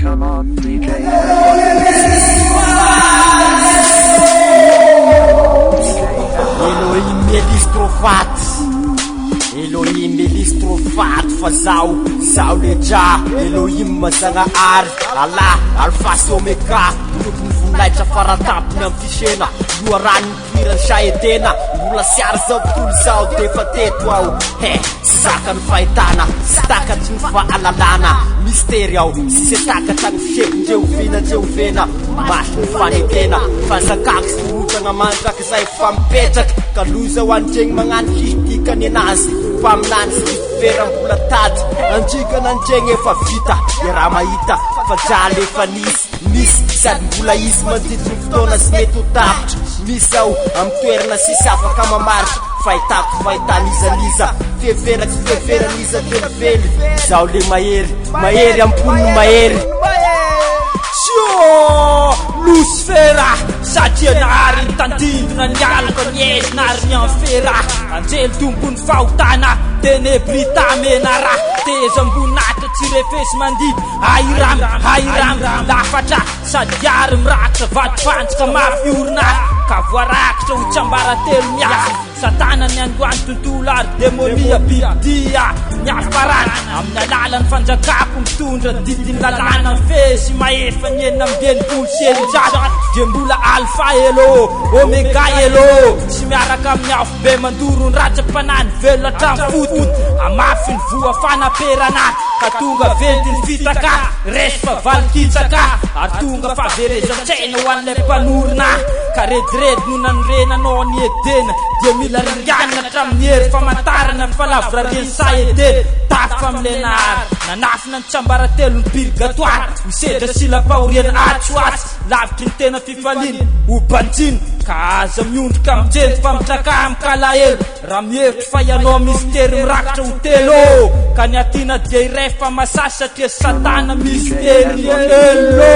Come on, DJ. Elohim Elis trop faty, Elohim Elis trop faty fa zaho, zaho le Jah, Elohim Zagnahary, Allah, Alpha sy Omega, Tompon'ny voninahitra faratampony amin'ny fisena, loharanon'ny firan'ny Shaedena, mbola tsy ary zao tontolo izao d'efa teto aho, he, tsy zakan'ny fahitana, tsy takatry ny fahalalana, mistery aho, tsisy takatra ny fihevin-dreo vina-dreo vena, masy ny fanekena, fanjakako sy forotrana mandrakizay fa mipetraka, ka loza ho an'ireny magnano hisy dikany anazy, mpaminany sy losifera mbola tady, andrikana an'ireny efa vita, iaraha mahita fa jaly efa nisy, misy sady mbola hisy mandritry ny fotoana sy mety ho tapitra, misy aho amin'ny toerana sisy afaka mamaritra, fahitako fahitan'iza n'iza, fiheverako sy fiheveran'iza velively, izaho le mahery, mahery am-pon'ny mahery. Tio! Losifera! Satria nahary ny tandindona, ny aloka, ny aizina ary ny anfera. Anjely tompon'ny fahotana, tenebrita menara, tehezam-boninahitra tsy refesi-mandidy, ahiram, ahiram, lafatra, sady ary mirakitra vatofantsika mafy orina, ka voarakitra ho tsiambaratelo miafina. Satana ny androany tontolo ary demonia bibidia ny afarana amin'ny alalan'ny fanjakako mitondra didin'ny lalàna mifehy sy mahefa ny 666 dia mbola alpha elo omega elo sy miaraka amin'ny afobe mandoro ny ratram-panahy ny velona hatramin'ny fotony hamafy ny voa fanaperana ka tonga venty ny fitaka resy fa valin-kitsaka ary tonga fahaverezan-tsaina ho an'ilay mpanorina ka rediredy no nanorenanao ny Edena dia mila ringanina hatramin'ny hery famantarana ny fahalavorarian'ny saha Edena tafa amin'ilay nahary nanafina ny tsiambaratelon'ny pirgatoara ho sedra silam-pahoriana atsy ho atsy lavitry ny tena fifaliana ho banjina ka aza miondrika mijery fa mitraka amin-kalahelo raha mihevitra fa ianao mistery mirakitra ho telo ka ny aty na dia iray fa masasy satria satana mistery elo.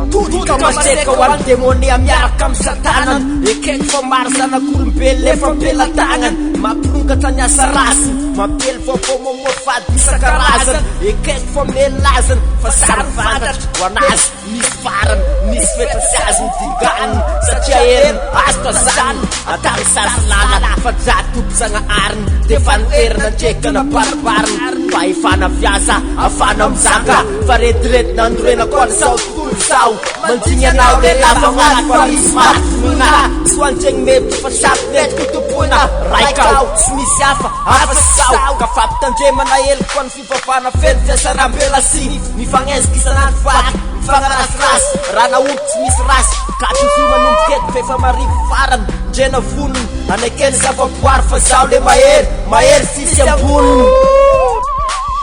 Todika maseka ho an'ny demonia miaraka amin'ny satanana. Ekeko fa maro zanak'olombelona efa am-pelatagnana. Mampirongatra ny asa ratsiny, mampiely vaovao mamoafady isan-karazany. Ekeko fa melazana fa sary fantatra ho an'azy misy farany, misy fetra tsy azony dinganina. Satria heriny azo tazanina, atao sary lala fa drà tompo zagnahariny. Dia fanoherana ndrekana baribarina, fahefana fiasa afana mizaka. Fa rediredy nanorenako an'izao tontolo izao. Mandigny anao lehilahy fa maty fa misy maty vonoina. Tsy ho an'dregny mevitra fa samy mety ho tompoina. Raika aho, tsy misy hafa, hafa sy zaho. Ka fampitandremana heloka ho an'ny fivavahana feno fiasaram-belatsihy. Mifagnenjika isan'andro vaky, mifagnarasirasy. Raha nahomby tsy misy rasy. Ka tsy manomboka eto f'efa marivo farany. Ndrena vonona, anekeny zava-boary fa zaho le mahery, mahery tsisy amboniny.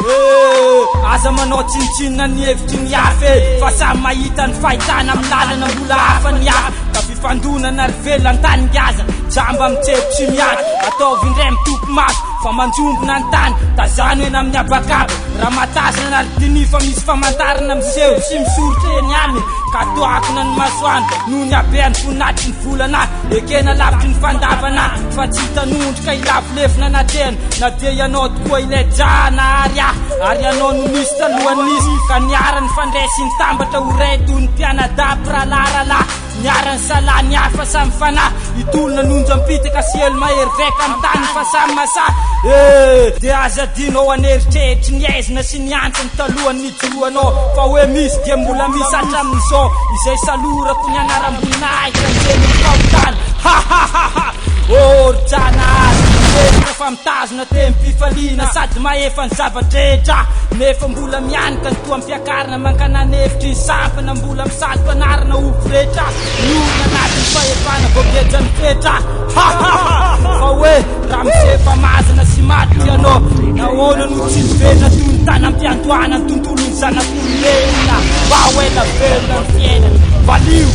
Eh, aza manao tsinontsinona ny hevitry ny hafa e, fa samy mahita ny fahitana amin'ny lalana mbola hafa ny hafa, ka fifandonana ry velona an-tany ngiaza, jamba mitsepo sy miady, ataovy indray mitopy maso, fa manjombona ny tany, tazano eny amin'ny habakaba, raha mahatazana ary diniho fa misy famantarana miseho sy misoritra eny aminy, ka toakina ny masoandro noho ny habean'ny voninahitry ny volana, ekena lavitry ny fandavana, fa tsy hitanondrika hilavo lefona anatrehany, na dia ianao tokoa ilay Jah nahary ahy, ary ianao no nisy talohan'ny nisy, ka niara-nifandray sy nitambatra ho iray toy ny mpianadahy mpirahalahy rahalahy, niara-nisalahy ny hafa samy fanahy, hitolona ny onjam-pitaka sy elo mahery vaika amin'ny tany fa samy masahy. Eh! Dia aza adino ao an'eritreritry ny aizina sy ny antsiny talohan'ny nijoroanao, fa hoe misy dia mbola misy hatramin'izao, izay salorako ny anaram-boninahitra ny tenin'ny fahotana. Ha ha ha ha! Oh ry Janahary, heloka fa mitazona tehim-pifaliana sady mahefa ny zava-drehetra, nefa mbola mianika ny toham-piakarana mankany an'efitry ny sampana mbola misalotra anarana ho pretra, miorina anatin'ny fahefana voagejan'ny fetra. Ha ha ha! Fa hoe raha miseho fa mazana sy maty ianao, nahoana no tsy miverina toy ny tanam-piandohana ny tontolon'ny zanak'olombelona mba ho ela velona ny fiainana? Valio!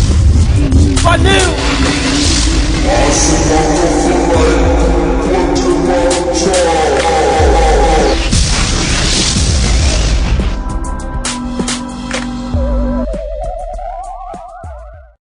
Valio!